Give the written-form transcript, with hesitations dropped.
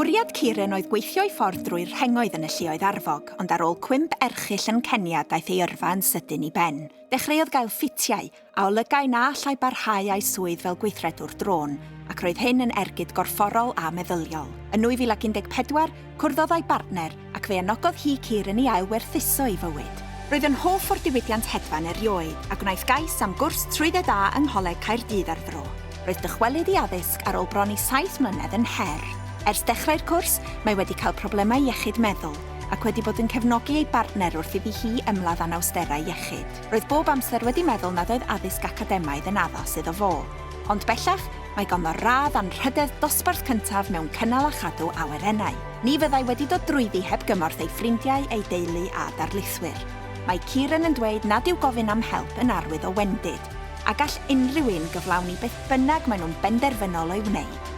Bwriad Kieran oedd gweithio'i ffordd drwy'r rhengoedd yn y lluoedd arfog, ond ar ôl cwymp erchyll yn Kenya daeth ei yrfa yn sydyn i ben. Dechreuodd gael ffitiau, a olygai na allai barhau â'i swydd fel gweithredwr drôn, ac roedd hyn yn ergyd gorfforol a meddyliol. Yn 2014, cwrddodd â'i bartner, ac fe anogodd hi Kieran i ail-werthuso ei fywyd. Roedd yn hoff o'r diwydiant hedfan erioed, a gwnaeth gais am gwrs Trwydded A yng Ngholeg Caerdydd a'r Fro. Roedd dychwelyd i addysg ar ôl bron i saith mlynedd yn her. Ers dechrau'r cwrs, mae wedi cael problemau iechyd meddwl, ac wedi bod yn cefnogi ei bartner wrth iddi hi ymladd anawsterau iechyd. Roedd bob amser wedi meddwl nad oedd addysg academaidd yn addas iddo fo. Ond bellach, mae ganddo radd anrhydedd dosbarth cyntaf mewn cynnal a chadw awyrennau. Ni fyddai wedi dod drwyddi heb gymorth ei ffrindiau, ei deulu a darlithwyr. Mae Kieran yn dweud nad yw gofyn am help yn arwydd o wendid. A gall unrhyw un gyflawni beth bynnag maen nhw'n benderfynol o'i wneud.